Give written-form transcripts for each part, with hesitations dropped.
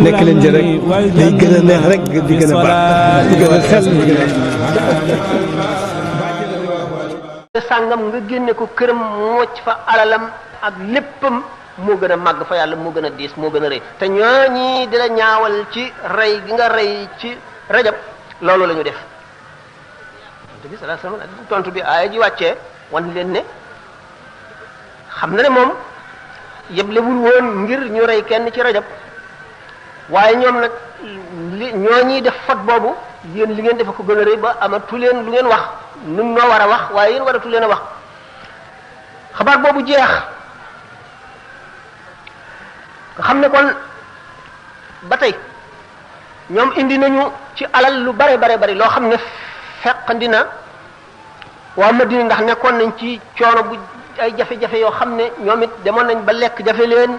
nekk leen ci rek day gën a neex rek di gën a baax di gën a xel di gën a sàngam nga génne ko këram mocc fa alalam ak léppam moo gën a màgg fa yàlla moo gën a diis moo gën a rëy te ñooñi di la ñaawal ci rey gi nga rey ci rajab loolu la ñu def bi sallallahu alayhi wasallam tontu bi aaya ji wàccee wan leen ne xam na ne moom yeblewul woon ngir ñu rey kenn ci rajab waaye ñoom nag ñooñi def fat boobu yéen li ngeen defe ko gën a rëy ba amatu leen lu ngeen wax nun noo war a wax waaye yéen waratu leen a wax xabaar boobu jeex nga xam ne kon ba tey ñoom indi nañu ci alal lu bare bari loo xam ne feqandi na waa Madina ndax nekkoon nañ ci coono bu ay jafe-jafe yoo xam ne ñoom it demoon nañ ba lekk jafe leen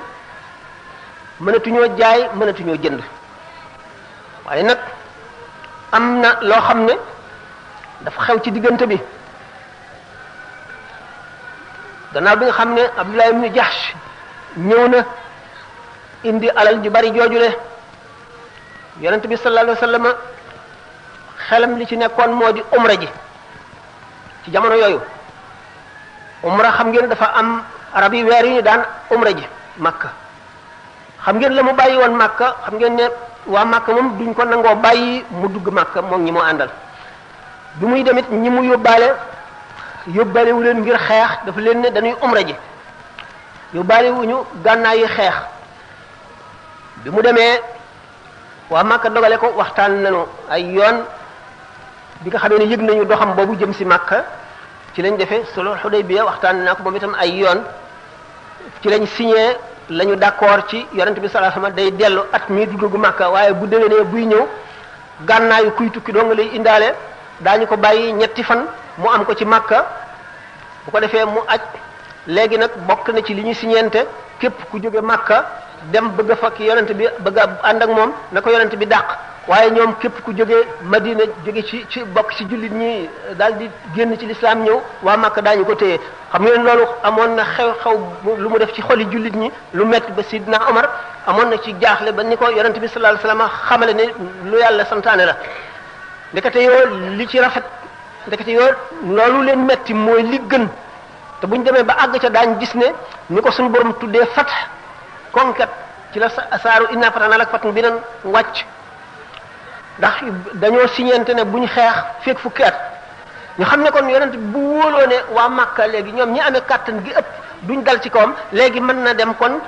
mënatuñoo jaay mënatuñoo jënd waaye nag am na loo xam ne dafa xew ci diggante bi gannaaw bi nga xam ne Abdullah ibn Jahsh ñëw na indi alal ju bari joojule yonent bi sallallahu alayhi wasallam xelam li ci nekkoon moo di umra ji ci jamono yooyu umra xam ngeen dafa am arab yi weer yi ñu daan umra ji Makka xam ngeen la mu bàyyi woon Makka xam ngeen ne waa Makka moom duñ ko nangoo bàyyi mu dugg Makka moom ñi mu àndal bi muy demit ñi mu yóbbaale wu leen ngir xeex dafa leen ne dañuy umra ji yóbbaale wuñu gànnaay yi xeex bi mu demee waa Makka dogale ko waxtaan nañu ay yoon bi nga xamee ne yëg nañu doxam boobu jëm si Makka ci lañ defee sulhul Hudaybiya waxtaan naa ko moom itam ay yoon ci lañ signé lañu d'accord ci yonent bi sallallahu alayhi wasallam day dellu at mii du dugg Makka waaye bu déwénee buy ñëw gànnaayu kuy tukki doo nga lay indaale daañu ko bàyyi ñetti fan mu am ko ci Makka bu ko defee mu aj léegi nag bokk na ci li ñu signente képp ku jóge Makka dem bëgg a fakk yonent bi bëgg a ànd ak moom na ko yonent bi dàq waaye ñoom képp ku jóge Madina jóge ci bokk ci jullit ñi daal di génn ci lislaam ñëw waa Makka daañu ko téye xam ngeen loolu amoon na xew-xew lu mu def ci xoli jullit ñi lu metti ba Sidna Omar amoon na ci jaaxle ba ni ko yonent bi sallallahu alayhi wasallam xamale ne lu yàlla santaane la ndekete yoo li ci rafet ndekete yoo loolu leen metti mooy li gën te buñ demee ba àgg ca daañ gis ne ni ko suñu borom tuddee fath konkat ci la saaru inna fatahna laka fathan bi nan wàcc ndax dañoo siñente ne buñ xeex fekk fukki at ñu xam ne kon yonent bu wóoloo ne waa Makka léegi ñoom ñi amee kàttan gi ëpp duñ dal ci kawam léegi mën na dem kon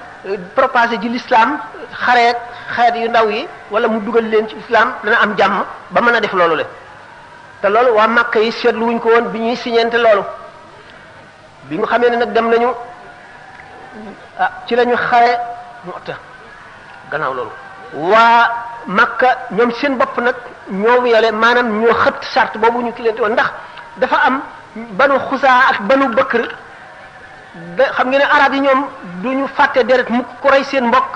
propager ji l'islam xareet xeet yu ndaw yi wala mu dugal leen ci islam dana am jàmm ba mën a def loolu le te loolu waa Makka yi seetlu wuñ ko woon bi ñuy siñente loolu bi nga xamee ne nag dem nañu ci lañu xare Mu'ta gannaaw loolu waa Makka ñoom seen bopp nag ñoo wiyale maanaam ñoo xët charte boobu ñu kilante woon ndax dafa am banu Xusaa ak banu Bakr xam ngeen ne arab yi ñoom duñu fàtte deret mu ko rey seen mbokk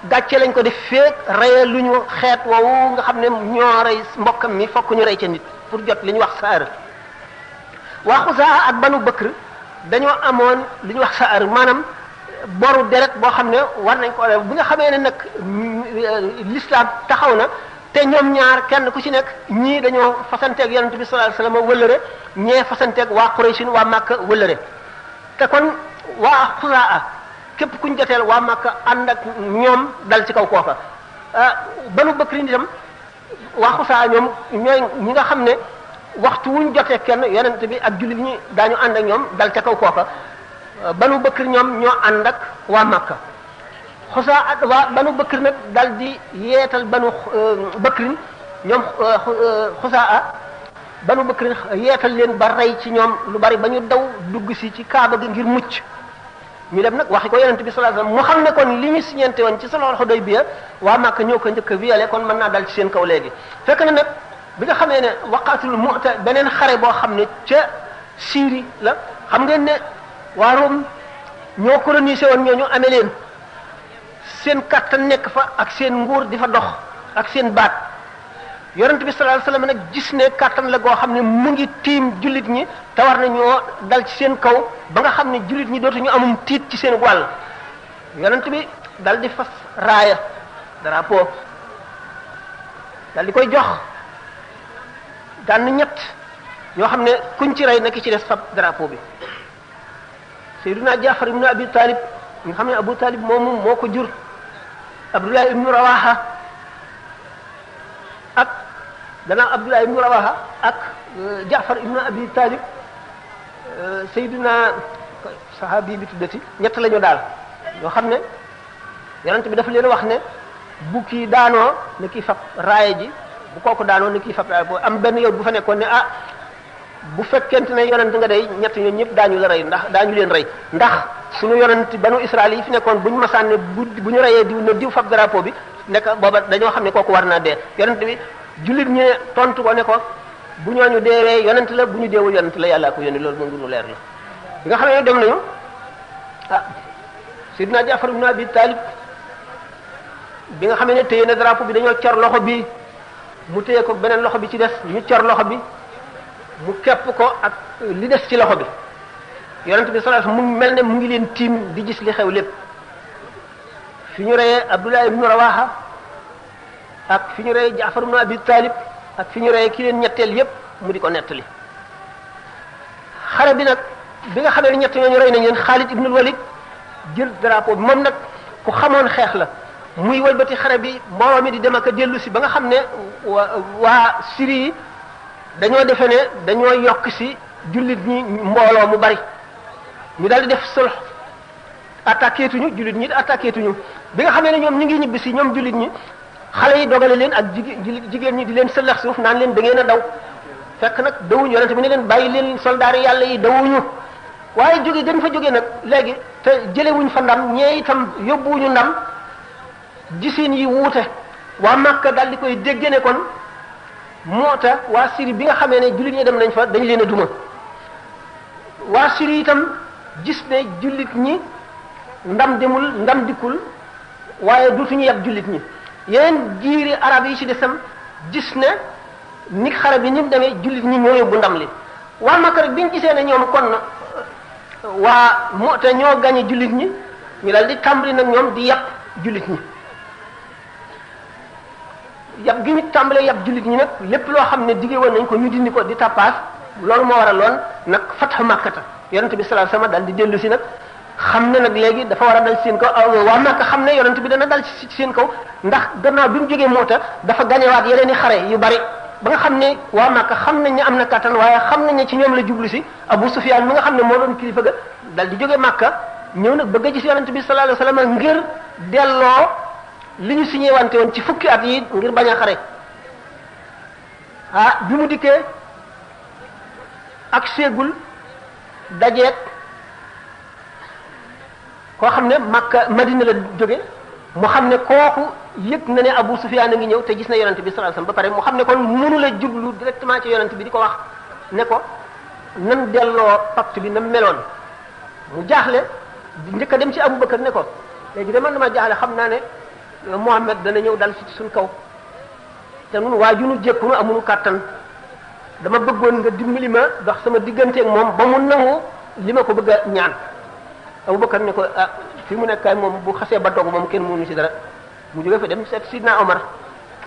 gàcce lañ ko def feek reye lu ñu xeet woowu nga xam ne ñoo rey mbokkam mi fokk ñu rey ca nit pour jot li ñu wax saar waa Xusaa ak banu Bakr dañoo amoon li ñu wax saar maanaam boru deret boo xam ne war nañ ko bi nga xamee ne nag l'islam taxaw na te ñoom ñaar kenn ku ci nekk ñii dañoo fasanteeg yonent bi sallallahu alayhi wasallam wëllëre ñee fasanteeg waa Quraysh waa Makka wëllëre te kon waa Xusaa képp kuñ joteel waa Makka ànd ak ñoom dal ci kaw kooka banu Bakri itam waa Xusaa ñoom ñooy ñi nga xam ne waxtu wuñ jotee kenn yonent bi ak jullit ñi daañu ànd ak ñoom dal ca kaw kooka banu Bakr ñoom ñoo ànd ak waa Makka Xusaa ak waa banu Bakr nag dal di yeetal banu Bakrin ñoom Xusaa banu Bakrin yeetal leen ba rey ci ñoom lu bari ba ñu daw dugg si ci Kaaba gi ngir mucc ñu dem nag waxi ko yonent bi sallallahu alayhi wasallam mu xam ne kon li ñu siñente woon ci sulhul Hudaybiya waa Makka ñoo ko njëkk a violé kon mën naa dal ci seen kaw léegi fekk na nag bi nga xamee ne waqatul Mu'ta beneen xare boo xam ne ca Syrie la xam ngeen ne waa Rome ñoo colonisé woon ñoo ñu amee leen seen kàttan nekk fa ak seen nguur di fa dox ak seen baat yonent bi sallallahu alayhi wasallam nag gis ne kàttan la goo xam ne mu ngi tiim jullit ñi te war nañoo dal ci seen kaw ba nga xam ne jullit ñi dootuñu amum tiit ci seen wàll yonent bi dal di fas raaya drapeau dal di koy jox daan ñett ñoo xam ne kuñ ci rey nekk ci des fab drapeau bi Seydina Jaafar ibnu Abi Talib nga xam ne Abu Talib moomu moo ko jur Abdullah ibnu Rawaha ak danaa Abdullah ibnu Rawaha ak Jaafar ibnu Abi Talib Seydina sahabi bi tuddati ñett lañu daal yoo xam ne yonent bi dafa leen wax ne bu kii daanoo ne kii fab raaya ji bu kooku daanoo ne kii fab raaya am benn yow bu fa nekkoon ne bu fekkente ne yonent nga day ñett ñoom ñëpp daañu la rey ndax daañu leen rey ndax suñu yonent banu Israël yi fi nekkoon buñu masaan ne bu ñu reyee diw ne diw fab drapeau bi nekk booba dañoo xam ne kooku war naa dee yonent bi jullit ñi ne tontu ko ne ko bu ñooñu deewee yonent la bu ñu deewul yonent la yàllaa ko yónni loolu moom lu leer la bi nga xam ne dem nañu Sidna Jaafar ibn Abi Talib bi nga xam ne téye na drapeau bi dañoo cor loxo bi mu téye ko beneen loxo bi ci des ñu cor loxo bi mu kepp ko ak li des ci loxo bi yonent bi sallallahu alayhi wasallam mu mel ne mu ngi leen tiim di gis li xew lépp fi ñu reyee Abdullah ibn Rawaha ak fi ñu reyee Jaafar ibn Abi Talib ak fi ñu reyee ki leen ñetteel yépp mu di ko nettali xare bi nag bi nga xamee ne ñett ñooñu rey nañ leen Xaalid ibnul Walid jël drapeau bi moom nag ku xamoon xeex la muy walbati xare bi mbooloo mi di dem ak a dellu si ba nga xam ne waa Syrie yi dañoo defe ne dañoo yokk si jullit ñi mbooloo mu bari ñu daal di def sulh attaqué tuñu jullit ñi attaqué tuñu bi nga xamee ne ñoom ñu ngi ñibbi si ñoom jullit ñi xale yi dogale leen ak jigéen ñi di leen sëllax suuf naan leen da ngeen a daw fekk nag dawuñu yonente bi ne leen bàyyi leen soldaar yi yàlla yi dawuñu waaye jóge dañ fa jógee nag léegi te jëlewuñ fa ndam ñee itam yóbbuwuñu ndam gisin yi wuute waa Makka daal di koy dégg ne kon moo tax waa Syrie bi nga xamee ne jullit ñi dem nañ fa dañ leen a duma waa Syrie itam gis ne jullit ñi ndam demul ndam dikkul waaye dutuñu yab jullit ñi yeneen giiri arab yi ci desam gis ne ni xare bi ni mu demee jullit ñi ñoo yóbbu ndam li waa Makka rek bi ñu gisee ne ñoom kon waa moo te ñoo gañe jullit ñi ñu daal di tàmbali nag ñoom di yàpp jullit ñi yàpp gi ñu tàmbalee yàpp jullit ñi nag lépp loo xam ne diggee woon nañ ko ñu dindi ko di tappaas loolu moo waraloon nag fathu Makkata yonent bi sallallahu alayhi wasallam daal di dellu si nag xam ne nag léegi dafa war a dal seen kaw waa Makka xam ne yonent bi dana dal ci seen kaw ndax gannaaw bi mu jógee Moota dafa gañewaat yeneen i xare yu bari ba nga xam ne waa Makka xam nañ ne am na kattan waaye xam nañ ne ci ñoom la jublu si Abu Sufyaan mi nga xam ne moo doon kilifa ga dal di jóge Makka ñëw nag bëgg a gis yonent bi sallallahu alayhi wasallam ngir delloo li ñu signé wante woon ci fukki at yi ngir bañ a xare bi mu dikkee ak seegul dajeet koo xam ne Makka Madina la jóge mu xam ne kooku yëg na ne Abu Sufyaan a ngi ñëw te gis na yonent bi sallallahu alayhi wasallam ba pare mu xam ne kon mënu la jublu directement ci yonent bi di ko wax ne ko nan delloo pacte bi na meloon mu jaaxle njëkk a dem ci Abubakar ne ko léegi de man dama jaaxle xam naa ne Muhammad dana ñëw dal ci suñ kaw te nun waa ju nu jékkunu amuñu kàttan dama bëggoon nga dimbali ma dox sama digganteeg moom ba mu nangu li ma ko bëgg a ñaan Abubakar ne ko fi mu nekkaay moom bu xasee ba dogu moom kenn mënu ci dara mu jóge fa dem seet Sidna Omar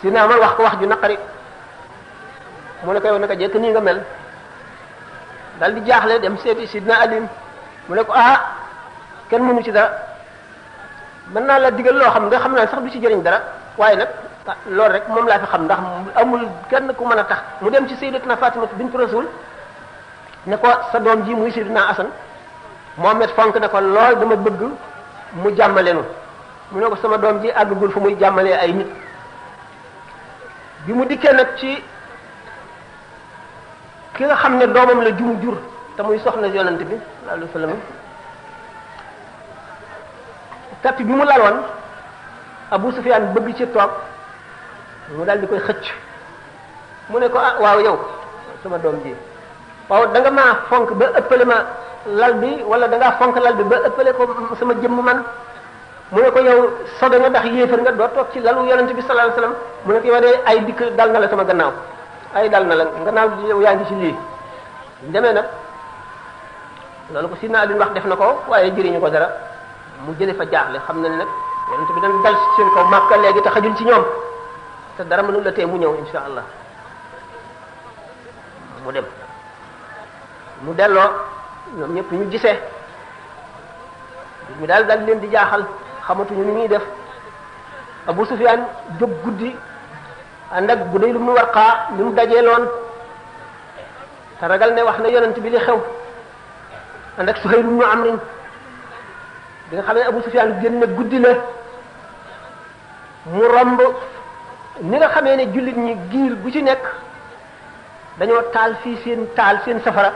Sidna Omar wax ko wax ju naqari mu ne ko yow naka jekk nii nga mel dal di jaaxle dem seeti Sidna Ali mu ne ko kenn mënu ci dara mën naa la digal loo xam nga xam naa sax du ci jëriñ dara waaye nag loolu rek moom laa fi xam ndax amul kenn ku mën a tax mu dem ci Sayyidatuna Fatima bint Rasul ne ko sa doom ji muy Sayyidina Asan Muhammad fonk ne ko lool dama bëgg mu jàmmaleenu mu ne ko sama doom ji àggagul fu muy jàmmalee ay nit bi mu dikkee nag ci ki nga xam ne doomam la jum jur te muy soxna yonent bi sallallahu alayhi wasallam tapis bi mu laloon Abu Sufyaan bëgg ci toog mu daal di koy xëcc mu ne ko waaw yow sama doom ji waaw da nga maa fonk ba ëppale ma lal bi wala da ngaa fonk lal bi ba ëppale ko sama jëmm man mu ne ko yow sobe nga ndax yéefar nga doo toog ci lalu yonent bi sallallahu alayhi wasallam mu ne ko yow de ay dikk dal na la sama gannaaw ay dal na la gannaaw yow yaa ngi ci lii demee nag loolu ko Sidna Ali wax def na ko waaye jëriñu ko dara mu jële fa jaaxle xam na ne nag yonent bi dana dal ci seen kaw Makka léegi te xajul ci ñoom te dara mënul la tee mu ñëw insha allah mu dem mu delloo ñoom ñëpp ñu gisee mi daal leen di jaaxal xamatuñu ni ñuy def Abu Sufyaan jóg guddi ànd ak Budayl ibn Warqa li mu dajeeloon te ragal ne wax na yonent bi li xew ànd ak Suhayl ibn Amr bi nga xam ne Abu Sufyaan génn guddi la mu romb ni nga xamee ne jullit ñi giir bu ci nekk dañoo taal fii seen safara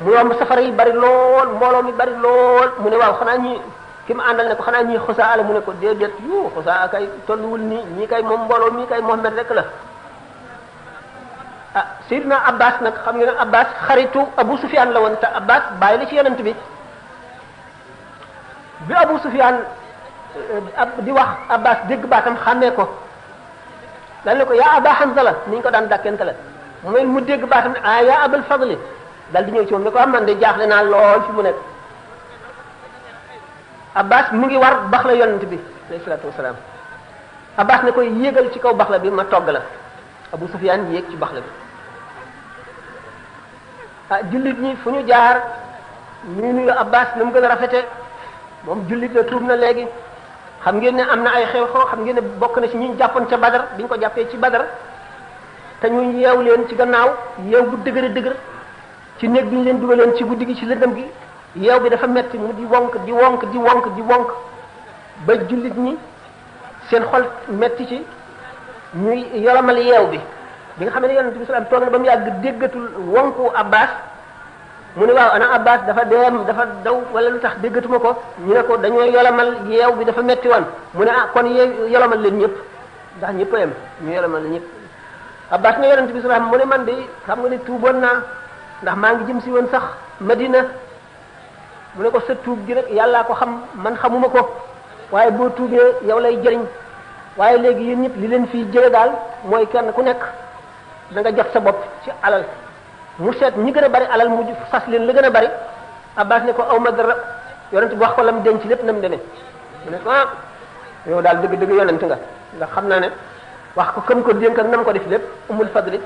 mu romb safara yi bari lool mbooloo mi bari lool mu ne waaw xanaa ñi ki mu àndal ne ko xanaa ñii Xusaa la mu ne ko déedéet yu Xusaa kay tolluwul nii ñii kay moom mbooloo mii kay Muhammad rek la ah Seydina Abbas nag xam ngeen ne Abbas xaritu Abu Sufyaan la woon te Abbas bàyyi la ci yonent bi Abu Sufyaan di wax Abbas dégg baatam xàmmee ko dal ne ko yaa Aba Hanzala ni ñu ko daan dàkkente la mu dégg baatam ne ah yaa Abul Fadli dal di ñëw ci moom ne ko am man de jaaxle naa lool fi mu nekk Abbas mu ngi war baxla yonent bi alayhi salaatu wasalaam Abbas ne koy yéegal ci kaw baxla bi ma togg la Abu Sufyaan yéeg ci baxla bi ah jullit ñi fu ñu jaar ñu nuyu Abbas na mu gën a rafete moom jullit la tuub na léegi xam ngeen ne am na ay xew-xew xam ngeen ne bokk na ci ñi jàppoon ca Badar bi ñu ko jàppee ci Badar te ñu yeew leen ci gannaaw yeew bu dëgër ci néeg bi ñu leen dugaloon ci guddi gi ci lëndëm gi yeew bi dafa metti mu di wonk ba jullit ñi seen xol metti ci ñuy yolomal yeew bi nga xam ne yonent bi sallam toog na ba mu yàgg déggatul wonku Abbas mu ne waaw ana Abbas dafa daw wala lu tax déggatuma ko ñu ne ko dañoo yolomal yeew bi dafa metti woon mu ne kon yolomal leen ñëpp ndax ñëpp a yem ñu yolomal ñëpp Abbas ne yonent bi sallam mu ne man de xam nga ne tuuboon naa ndax maa ngi jëm si woon sax Madina mu ne ko sa tuub gi rek yàllaa ko xam man xamuma ko waaye boo tuubee yow lay jëriñ waaye léegi yéen ñëpp li leen fii jële daal mooy kenn ku nekk da nga jot sa bopp ci alal mu seet ñi gën a bari alal mu sas leen la gën a bari Abbas ne ko aw ma dara yonent bi wax ko la mu denc lépp na mu demee mu ne ko yow daal dëgg yonent nga ndax xam naa ne wax ko këm ko dénk ak nam ko def lépp umul fadli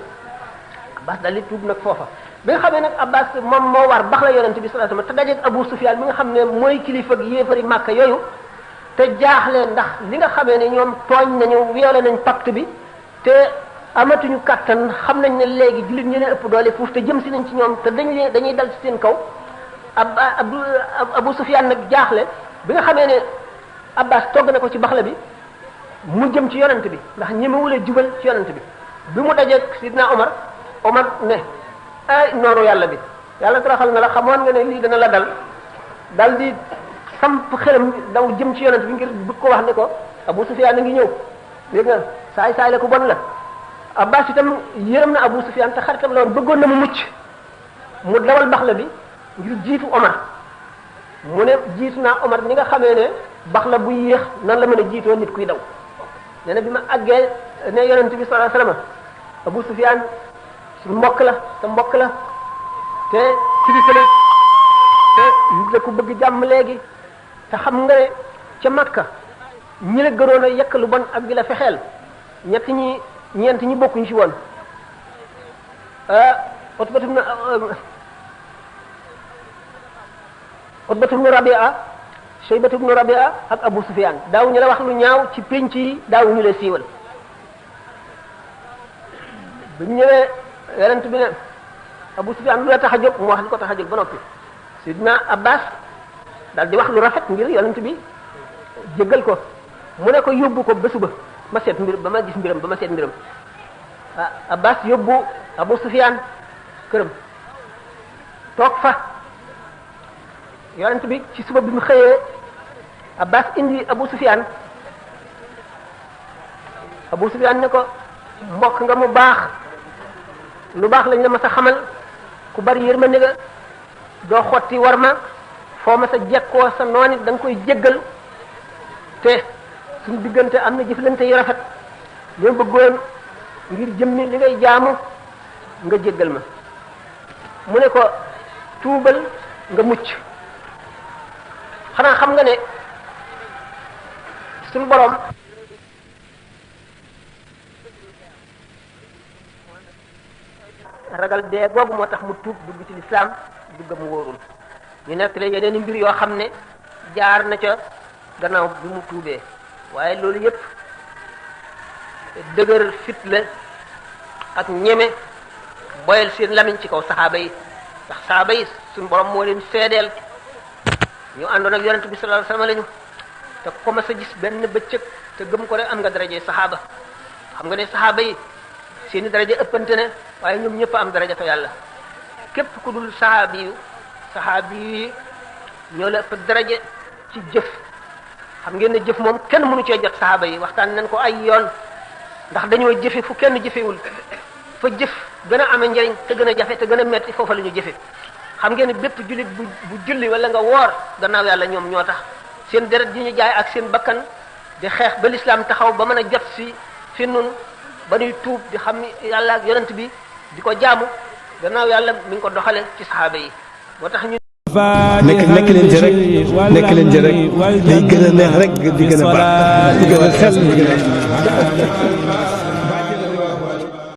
Abbas daal di tuub nag foofa bi nga xamee nag Abbas moom moo war bax la yonent bi sallallahu alayhi wasallam te dajeeg Abu Sufyaan mi nga xam ne mooy kilifa gi yéefari Màkka yooyu te jaaxle ndax li nga xamee ne ñoom tooñ nañu violé nañ pacte bi te amatuñu kattan xam nañ ne léegi jullit ñi leen ëpp doole fuuf te jëm si nañ ci ñoom te dañuy dal ci seen kaw Abu Sufyaan nag jaaxle bi nga xamee ne Abbas togg na ko ci baxla bi mu jëm ci yonent bi ndax ñemewula jubal ci yonent bi mu dajeeg Sidna Omar ne ay noonu yàlla bi yàlla toroxal na la xamoon nga ne lii dana la dal di samp xelam daw jëm ci yonent bi ngir bëgg ko wax ne ko Abu Sufyaan a ngi ñëw dégg nga saay la ku bon la Abbas itam yërëm na Abu Sufyaan te xaritam la woon bëggoon na mu mucc mu dawal baxla bi ngir jiitu Omar mu ne jiitu naa Omar ni nga xamee ne baxla bu yéex nan la mën a jiitoo nit kuy daw nee na bi ma àggee ne yonent bi sallallahu alayhi wasallam Abu Sufyaan mbokk la te kilifa la te nit la ku bëgg jàmm léegi te xam nga ne ca Makka ñi la gënoon a yekk lu bon ak di la fexeel ñeent ñi bokkuñ ci woon Utbatu ibn Rabi'a Shaybatu ibn Rabi'a ak Abu Sufyan daawuñu la wax lu ñaaw ci pénc yi daawuñu la siiwal bu ñu ñëwee yonent bi ne Abu Sufyan lu la tax a jóg mu wax li ko tax a jóg ba noppi Sidna Abbas daal di wax lu rafet ngir yonent bi jéggal ko mu ne ko yóbbu ko ba suba ma seet ba ma gis mbiram Abbas yóbbu Abu Sufyan këram toog fa yonent bi ci suba bi mu xëyee Abbas indi Abu Sufyan ne ko mbokk nga mu baax lu baax lañ la ma sa xamal ku bari yërmande nga doo xotti war ma foo ma sa jekkoo sa noon it da nga koy jéggal te suñu diggante am na jëflante yu rafet ñoo bëggoon ngir jëmmi li ngay jaamu nga jéggal ma mu ne ko tuubal nga mucc xanaa xam nga ne suñu borom ragal dee googu moo tax mu tuub dugg ci lislaam duggam wóorul ñu nettali yeneen i mbir yoo xam ne jaar na ca gannaaw bi mu tuubee waaye loolu yépp dëgër fit la ak ñeme boyal seen lamiñ ci kaw saxaaba yi ndax saxaaba yi suñu borom moo leen seedeel ñu àndoon ak yonent bi sallallahu alayhi wasallam lañu te ko mas a gis benn bëccëg te gëm ko rek am nga daraje saxaaba xam nga ne saxaaba yi seeni daraja ëppante ne waaye ñoom ñëpp am daraja fa yàlla képp ku dul saxaabi yi ñoo la ëpp daraja ci jëf xam ngeen ne jëf moom kenn mënu cee jot saxaaba yi waxtaan nañ ko ay yoon ndax dañoo jëfe fu kenn jëfewul fa jëf gën a amee njëriñ te gën a jafe te gën a metti foofa la ñu jëfe xam ngeen ne bépp jullit bu julli wala nga woor gannaaw yàlla ñoom ñoo tax seen deret ji ñu jaay ak seen bakkan di xeex ba lislaam taxaw ba mën a jot si fi nun ba ñuy tuub di xam yàlla ak yonent bi di ko jaamu gannaaw yàlla mi ngi ko doxale ci saxaaba yi moo tax ñu nekk leen ci rek nekk leen ci rek day gën a neex rek di gën a baax di gën a sell di gën a